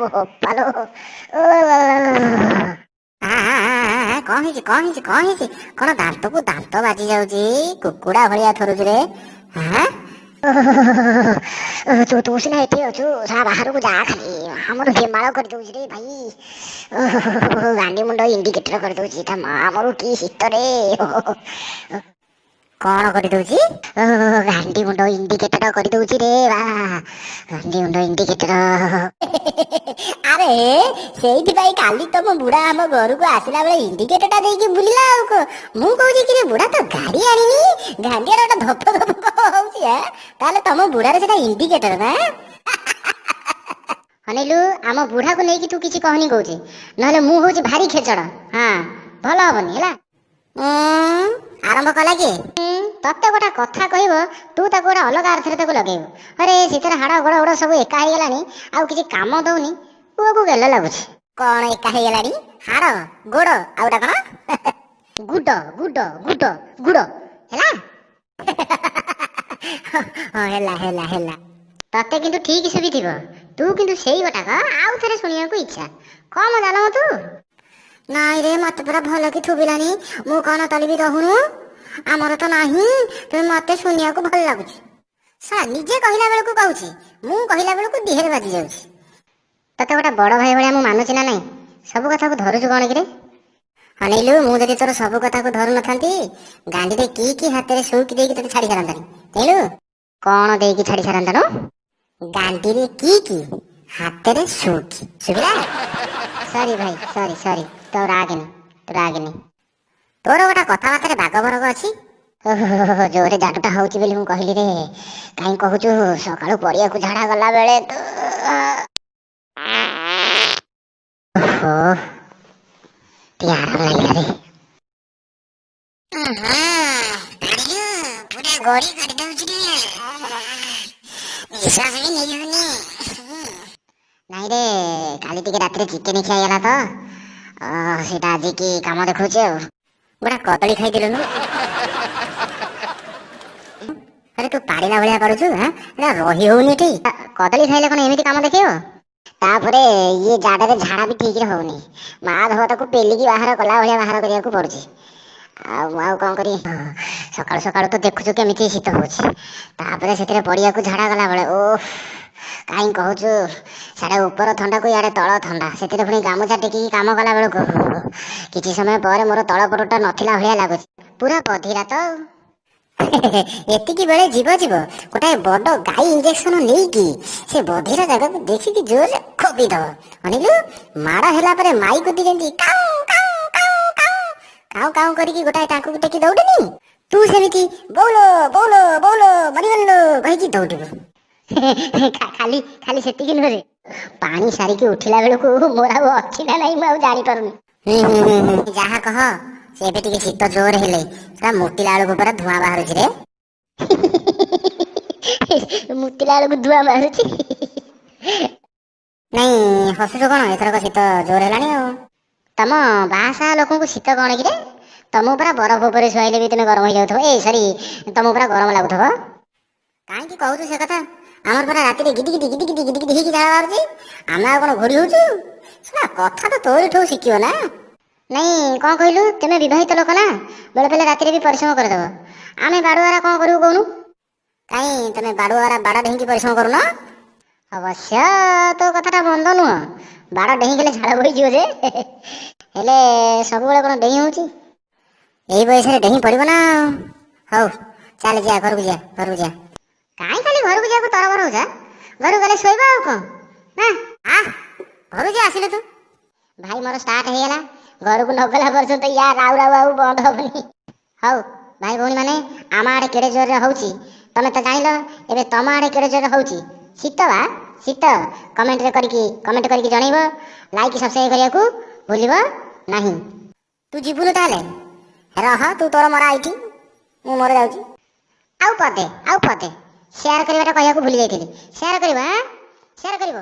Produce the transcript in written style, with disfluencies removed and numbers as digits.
ବୋପାଲୋ। କଣ ହେଇଛି, କଣ ହେଇଛି, କଣ ହେଇଛି? କଣ ଦାନ୍ତକୁ ଦାନ୍ତ ବାଜି ଯାଉଛି? କୁକୁଡ଼ା ଭଳିଆ ଥରୁଛୁ ରେ। ହାଁ, ତୁ ସିନା ଏଠି ଅଛୁ, ଶଳା ବାହାରକୁ ଯା ଖାଲି, ଆମର ହେମାଳ କରିଦଉଛି ରେ ଭାଇ। ଗାଣ୍ଡି ମୁଣ୍ଡ ଇଣ୍ଡିକେଟର କରିଦଉଛି ତା ମା ଆମର। କି ଶୀତରେ କଣ କରିଦଉଛି? ଗାଣ୍ଡି ମୁଣ୍ଡ ଇଣ୍ଡିକେଟର କରିଦଉଛି ରେ ବା, ଗାଣ୍ଡି ମୁଣ୍ଡ ଇଣ୍ଡିକେଟର। ଆରେ, ସେଇଥିପାଇଁ କାଲି ତମ ବୁଢା ଆମ ଘରକୁ ଆସିଲା ବେଳେ ଇଣ୍ଡିକେଟରଟା ଦେଇକି ବୁଲିଲା। ଆଉ ମୁଁ କହୁଛି କି ରେ, ବୁଢା ତ ଗାଡି ଆଣିନି, ଗାଣ୍ଡିଆର ଗୋଟେ ଧପ ଧପ ହଉଛି। ତାହେଲେ ତମ ବୁଢାର ସେଟା ଇଣ୍ଡିକେଟର ନା? ଅନେଇଲୁ, ଆମ ବୁଢାକୁ ନେଇକି ତୁ କିଛି କହନି କହୁଛି, ନହେଲେ ମୁଁ ହଉଛି ଭାରି ଖେଚଡ଼। ହଁ, ଭଲ ହବନି ହେଲା। ଆରମ୍ଭ କଲା କିଏ? ତତେ ଗୋଟେ କଥା କହିବ, ତୁ ତାକୁ ଗୋଟେ ଅଲଗା ଅର୍ଥରେ ତାକୁ ଲଗେଇବୁ। ଆରେ, ଶୀତରେ ହାଡ଼ ଗୋଡ଼ ଗୋଡ଼ ସବୁ ଏକା ହେଇଗଲାଣି, ଆଉ କିଛି କାମ ଦଉନି, ପୁଅକୁ ଗେଲ ଲାଗୁଛି। କଣ ଏକା ହେଇଗଲାଣି? ହାଡ଼ ଗୋଡ଼ ଆଉ ଗୋଟା କଣ? ଗୁଡ ଗୁଡ ଗୁଡ ଗୁଡ ହେଲା। ହଁ, ହେଲା ହେଲା ହେଲା। ତତେ କିନ୍ତୁ ଠିକ ଶୁଭିଥିବ, ତୁ କିନ୍ତୁ ସେଇ ଗୋଟାକ ଆଉ ଥରେ ଶୁଣିବାକୁ ଇଚ୍ଛା କମ ଜାଲ ତୁ। ନାଇଁ ରେ, ମତେ ପୁରା ଭଲ କି ଥୁବିଲାନି। ମୁଁ କଣ ତଳିବି ରହୁନୁ, ଆମର ତ ନାହିଁ। ତେଣୁ ମତେ ଶୁଣିବାକୁ ଭଲ ଲାଗୁଛି। ଶଳା ନିଜେ କହିଲା ବେଳକୁ କହୁଛି, ମୁଁ କହିଲା ବେଳକୁ ଦିହେରେ ବାଜି ଯାଉଛି। ତତେ ଗୋଟେ ବଡ ଭାଇ ଭଳିଆ ମୁଁ ମାନୁଛି ନା ନାଇଁ? ସବୁ କଥାକୁ ଧରୁଛୁ କଣ କିରେ? ଅନେଇଲୁ, ମୁଁ ଯଦି ତୋର ସବୁ କଥାକୁ ଧରୁନଥାନ୍ତି, ଗାଣ୍ଡିରେ କି କି ହାତରେ ସୁଇକି ଦେଇକି ତୋତେ ଛାଡି ସାରନ୍ତାନି, ଜାଣିଲୁ? କଣ ଦେଇକି ଛାଡି ସାରନ୍ତାଣୁ? ଗାଣ୍ଡିରେ କି କି ହାତରେ ସୁଇକି, ଶୁଭିଲା? ସରି ଭାଇ, ସରି ସରି, ତୁ ରାଗେନି, ତୁ ରାଗେନି। ତୋର ଗୋଟେ କଥାବାର୍ତ୍ତାରେ ବାଗ ବରଗ ଅଛି? ଓହୋ, ଜୋରେ ଜାଡୁଟା ହଉଛି ବୋଲି ମୁଁ କହିଲି ରେ। କାହିଁ କହୁଛୁ, ସକାଳୁ ପଡିଆକୁ ଝାଡା ଗଲା ବେଳେ ତ ଓହୋ, ଟିକେ ଆରାମ ଲାଗିଲା ରେ। ପୁରା ଗଳି କରିଦଉଛି ରେ, ନିଶ୍ୱାସ ବି ନେଇ ହଉନି। ନାଇଁ ରେ, କାଲି ଟିକେ ରାତିରେ ଚିକେନ ଖିଆ ହେଇଗଲା ତ, ସେଇଟା ଆଜି କି କାମ ଦେଖଉଛି ଆଉ। ଗୋଟା କଦଳୀ ଖାଇଦେଲୁନୁ। ଆରେ, ତୁ ପାରିଲା ଭଳିଆ ପାରୁଛୁ। ହାଁ, ଏଟା ରହି ହଉନି ଏଠି। କଦଳୀ ଖାଇଲେ କଣ ଏମିତି କାମ ଦେଖେଇବ? ତାପରେ ଇଏ ଜାଡ଼ରେ ଝାଡ଼ା ବି ଠିକରେ ହଉନି। ମା ଧୋ, ତାକୁ ପେଲିକି ବାହାର କଲା ଭଳିଆ ବାହାର କରିବାକୁ ପଡୁଛି। ଆଉ ମୁଁ ଆଉ କଣ କରିବି? ସକାଳୁ ସକାଳୁ ତ ଦେଖୁଛୁ କେମିତି ଶୀତ ହଉଛି, ତାପରେ ସେଥିରେ ପଡ଼ିଆକୁ ଝାଡ଼ା ଗଲା ବେଳେ ଓ କାହିଁ କହୁଛୁ, ସାଡ଼େ ଉପର ଥଣ୍ଡାକୁ ଇଆଡ଼େ ତଳ ଥଣ୍ଡା, ସେଥିରେ ପୁଣି ଗାମୁଛା ଟେକିକି କାମ କଲା ବେଳକୁ କିଛି ସମୟ ପରେ ମୋର ତଳ ପଟଟା ନଥିଲା ଭଳିଆ ଲାଗୁଛି। ପୁରା ବଧିରା ତ ଆଉ। ଏତିକି ବେଳେ ଯିବ ଯିବ, ଗୋଟାଏ ବଡ ଗାଈ ଇଞ୍ଜେକ୍ସନ ନେଇକି ସେ ବଧିର ଜାଗାକୁ ଦେଖିକି ଜୋରରେ ଖୋବିଦବ। ଅନିଲୁ, ମାଡ଼ ହେଲା ପରେ ମାଇକୁତି ଯେମିତି କାଉଁ କାଉଁ କାଉଁ କାଉଁ କାଉଁ କାଉଁ କରିକି ଗୋଟାଏ ଟାଙ୍କୁକୁ ଟେକି ଦୌଡେନି, ତୁ ସେମିତି ବୋଉଲୋ ବୋଉଲୋ ବୋଉଲୋ ମରିଗଲୁ କହିକି ଦୌଡ଼ିବୁ। ଖାଲି ଖାଲି ସେତିକି ନୁହେଁ ରେ, ପାଣି ସାରିକି ଉଠିଲା ବେଳକୁ ମୋର ଆଉ ଅଛି ନା ନାଇଁ ମୁଁ ଆଉ ଜାଣିପାରୁନି। ହୁଁ, ଯାହା କହ, ସେ ଏବେ ଟିକେ ଶୀତ ଜୋର ହେଲେ ପୁରା ମୁତିଲା ବେଳକୁ ପୁରା ଧୂଆଁ ବାହାରୁଛି ରେ। ମୁତିଲା ବେଳକୁ ଧୂଆଁ ବାହାରୁଛି? ନାଇଁ, ହସୁଛୁ କଣ? ଏଥରକ ଶୀତ ଜୋର ହେଲାଣି ଆଉ। ତମ ବାହାସାହା ଲୋକଙ୍କୁ ଶୀତ କଣ କିରେ? ତମକୁ ପୁରା ବରଫ ଉପରେ ଶୁଆଇଲେ ବି ତମେ ଗରମ ହେଇଯାଉଥିବ, ଏ ସରି, ତମକୁ ପୁରା ଗରମ ଲାଗୁଥିବ। କାହିଁକି କହୁଛୁ ସେ କଥା? ଆମର ପୁରା ରାତିରେ ଗିଦି ଗିଦି ଗିଦି ଗିଦି ଗିଦି ଗିଦି ହେଇକି ଝାଳ ବାହାରୁଛି। ଆମେ ଆଉ କଣ ଘୋଡ଼ି ହଉଛୁ? ଶୁଣା, କଥା ତ ତୋରି ଠୁ ଶିଖିବ ନା। ନାଇଁ, କଣ କହିଲୁ, ତୁମେ ବିବାହିତ ଲୋକ ନା, ବେଳେ ବେଳେ ରାତିରେ ବି ପରିଶ୍ରମ କରିଦେବ। ଆମେ ବାଡ଼ୁଆରା କଣ କରିବୁ କହୁନୁ? କାହିଁ, ତମେ ବାଡ଼ୁଆରା ବାଡ଼ ଢେଙ୍କି ପରିଶ୍ରମ କରୁନ? ଅବଶ୍ୟ ତୋ କଥାଟା ମନ୍ଦ ନୁହଁ, ବାଡ଼ ଡେଇଁ ଗଲେ ଝାଳ ବୋହିଯିବ ଯେ, ହେଲେ ସବୁବେଳେ କଣ ଡେଇଁ ହଉଛି? ଏଇ ବୟସରେ ଡେଇଁ ପଡିବ ନା। ହଉ ଚାଲ, ଯିବା ଘରକୁ, ଯିବା ଘରକୁ ଯିବା। କାହିଁ ଖାଲି ଘରକୁ ଯିବାକୁ ତରବର ହଉଛ? ଘରକୁ ଗଲେ ଶୋଇବ ଆଉ କଣ ନା? ଆ, ଘରକୁ ଯିବା, ଆସିଲୁ ତୁ। ଭାଇ ମୋର ଷ୍ଟାର୍ଟ ହେଇଗଲା, ଘରକୁ ନଗଲା ପର୍ଯ୍ୟନ୍ତ ୟା ରାଉ ରାଉ ଆଉ ବନ୍ଦ ହବନି। ହଉ ଭାଇ ଭଉଣୀମାନେ, ଆମ ଆଡ଼େ କେଡ଼େ ଜୋରରେ ହଉଛି ତମେ ତ ଜାଣିଲ, ଏବେ ତମ ଆଡ଼େ କେଡ଼େ ଜୋରରେ ହଉଛି ଶୀତ ବା ଶୀତ, କମେଣ୍ଟରେ କରିକି କମେଣ୍ଟ କରିକି ଜଣେଇବ। ଲାଇକ୍ ସବସ୍କ୍ରାଇବ୍ କରିବାକୁ ଭୁଲିବ ନାହିଁ। ତୁ ଯିବୁନୁ ତାହେଲେ? ରହ ତୁ ତୋର ମରା ଏଇଠି, ମୁଁ ମୋର ଯାଉଛି। ଆଉ ପଦେ, ଆଉ ପଦେ, ସେୟାର କରିବାଟା କହିବାକୁ ଭୁଲି ଯାଇଥିଲି। ସେୟାର କରିବ, ଆଁ, ସେୟାର କରିବ।